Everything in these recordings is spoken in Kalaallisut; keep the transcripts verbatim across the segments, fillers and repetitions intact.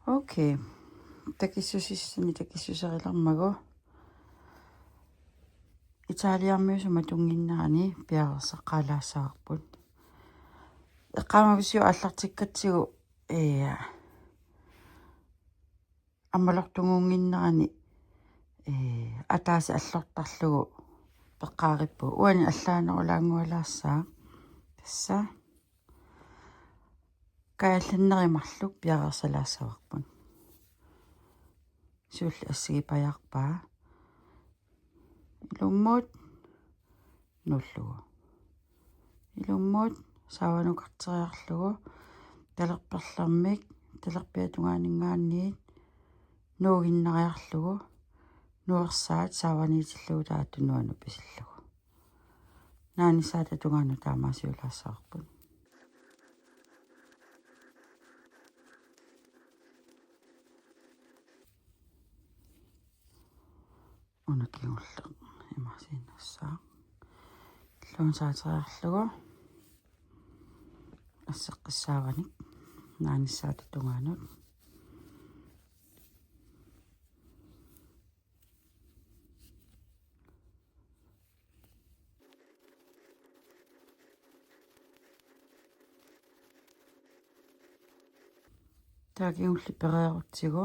Okay. Takissusissani takissuserilermagu. Italiamiusumik matunnginnerani piareersaqaalaassavarput. Eqqaamavisiuk aallartikkatsigu, ee, ammalortunngunnginnerani, ee, ataaseq allortarlugu peqqaarippugut. Uani allaanerulaanngualaassaaq. Tassa. Kaajallannerit marluk piareersalaassavarput. Siulleq assigipajaarpaa. Ilummut nuullugu. Ilummut saavanukarteriarlugu. Talerperlermik, talerpiata tungaaninngaanniit nuuginnariarlugu. Nuersaat saavaniitillugu taava tunuanut pisillugu. Naanissaata tungaanut taamaasiulaassavarput. Una kingulleq imaasiinnassaaq. Illuatungaaniiteriarlugu. Asseqqissaavanik. Naanissaata tungaanut. Taava kingulleq pereerutsigu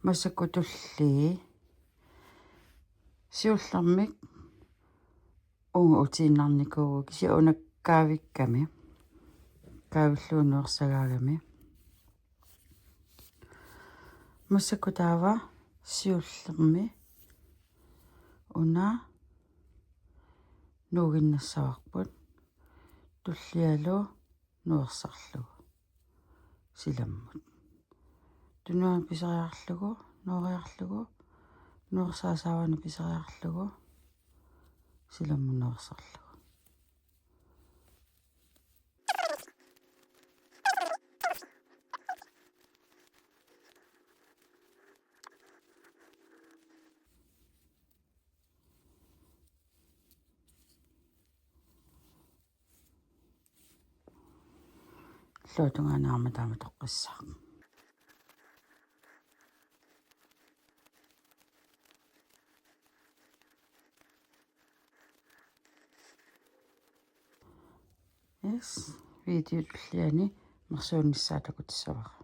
massakkut tullii siullermik uunga utiinnarnikuuvugut, kisianni una kaavikkami, kaavillugu nuersagaagami. Massakkut taava siullermik una nuuginnassavarput tullialu nuersarlugu silammut. Tunuanut piseriarlugu, nueriarlugu, nuersaat saavanut piseriarlugu, silammut nuersarlugu. Illuatungaanut aamma taama toqqissaaq. Yes, video tulliani mersuunnissaa takutissavara.